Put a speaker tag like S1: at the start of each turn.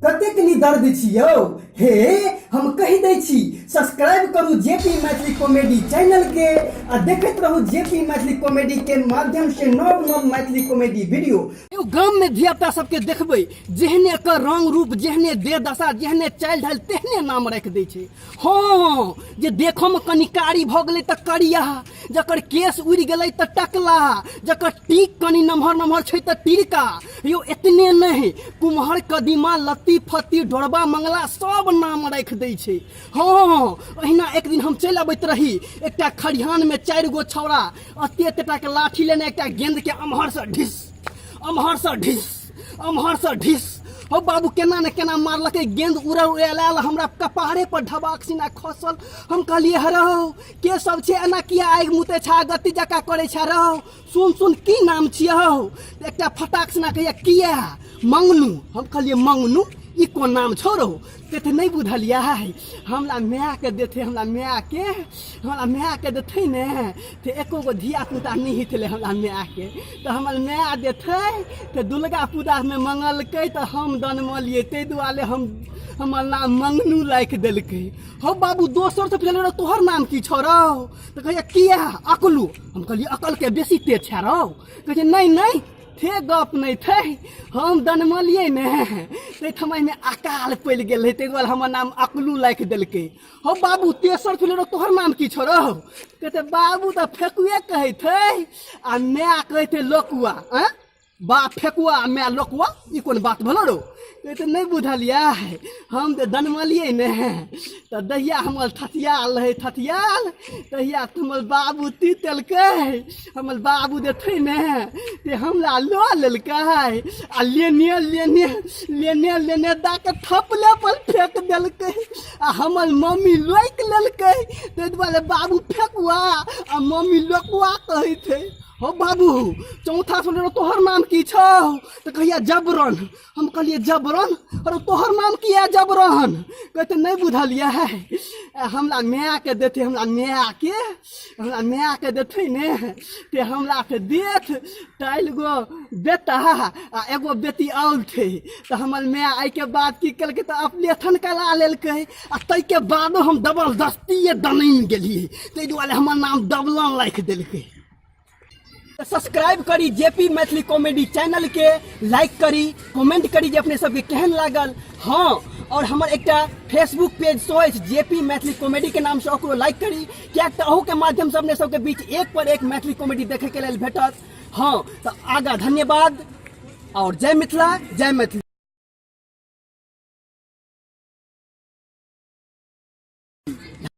S1: कतेक निदर्द छी यौ। हे, हम कहि दै छी, सब्सक्राइब करू जेपी मैथिली कॉमेडी चैनल के आ देखैत रहू जेपी मैथिली कॉमेडी के माध्यम से नव नव मैथिली कॉमेडी वीडियो। यौ, गाम में धिया पुता सबके देखबै, जेहने एकर रंग रूप, जेहने देह दशा, जेहने चालि ढालि, तेहने नाम राखि दै छै। हँ, जे देखऽमे कनि कारी भऽ गेलै तऽ करिया, जकर केस उड़ि गेलै तऽ टकला, जकर टीक कनि नमहर नमहर छै तऽ टिरका। यौ, एतने नहि, कुम्हर, कदीमा, लत्ती फत्ती, डोरबा, मंगला सब नाम राखि दै छै। हँ, अहिना एक दिन हम चलि अबैत रही, एकटा खरिहानमे 4 गो छौड़ा एते एतेटाके लाठी लेने एकटा गेंदके अम्हरसँ ढिस, अम्हरसँ ढिस, अम्हरसँ ढिस। हो बाबू, केना ने केना मारलकै, गेंद उड़ल उड़ल आयल, हमरा कपारे पर ढबाक सिना खसल। हम कहलियै, हरौ, के सब छै? एना किया आगि मुते छा, गति जकाँ करै छा? रहो, सुन सुन, की नाम छियै हौ? एकटा फटाक सिना कहैया, किया मंगनू। हम कहलियै, मंगनू, ई कोन नाम छौ रहो? ते नहि बुझलियै, हमरा मायके देथे, हमरा मायके देथे ने ते एको गो धिया पुता नहि हितलै हमरा मायके। तऽ हमर माय देथे तऽ दुर्गा पूजामे मंगलकै तऽ हम दनमलियै, ताहि दुआरे हम हमर नाम मंगनू राखि देलकै। हौ बाबू, दोसर से पुछलियै, रौ, तोहर नाम की छौ रौ? तऽ कहैया, किया अकलू। हम कहलियै, अकलके बेसी तेज छै रौ? कहै छै, नहि नहि, थे गप नहि थे, हम दनमलियै ने ताहि समयमे अकाल पड़ि गेल रहै, ताहि दुआरे हमर नाम अकलू राखि देलकै। हौ बाबू, तेसर छलै, रौ, तोहर नाम की छौ रौ? कहते, बाबू तऽ फेकुए कहैत है आ माय कहैत है लोकुआ। आँय बाप फेकुआ आ माय लोकुआ, ई कोन बात भेलो रौ? कहते, नहि बुझलियै, हम जे दनमलियै ने तऽ दहिया हमर थथियाल रहै, थथियाल तहिया हमर बाबू तीतलकै। हमर बाबू देथे ने ते हमरा लऽ लेलकै आ लेने लेने लेने लेने दऽ के थपले पर फेंक देलकै आ हमर मम्मी लोकि लेलकै। ताहि दुआरे बाबू फेकुआ आ मम्मी लोकुआ कहै छै। हो बाबू, चौथा सुन, तोहर नाम की छौ? तऽ कहैया, जबरन। हम कहलियै, जबरन? अरे, तोहर नाम किया जबरन? कहते, नहि बुझलियै, हमरा मायके देथे, हमरा मायके देथे ने ते हमरा से देख 4 गो बेटा आ एगो बेटी और थे। तऽ हमर माय एहिके बाद की केलकै तऽ अपलेथन करा लेलकै आ ताहिके बादो हम जबरदस्तिए दनैन गेलियै, ताहि दुआरे हमर नाम दबलन राखि देलकै। सब्सक्राइब करी जेपी मैथिली कॉमेडी चैनल के, लाइक करी, कमेंट करी जे अपने सबके केहन लागल। हाँ, और हमर एकटा फेसबुक पेज सेहो अछि जेपी मैथिली कॉमेडी के नाम से, ओकरो लाइक करी, किएक तऽ अहू के माध्यम से अपने सबके बीच एक पर एक मैथिली कॉमेडी देखे के लेल भेटत। हाँ, तऽ आगा धन्यवाद और जय मिथिला, जय मैथिली।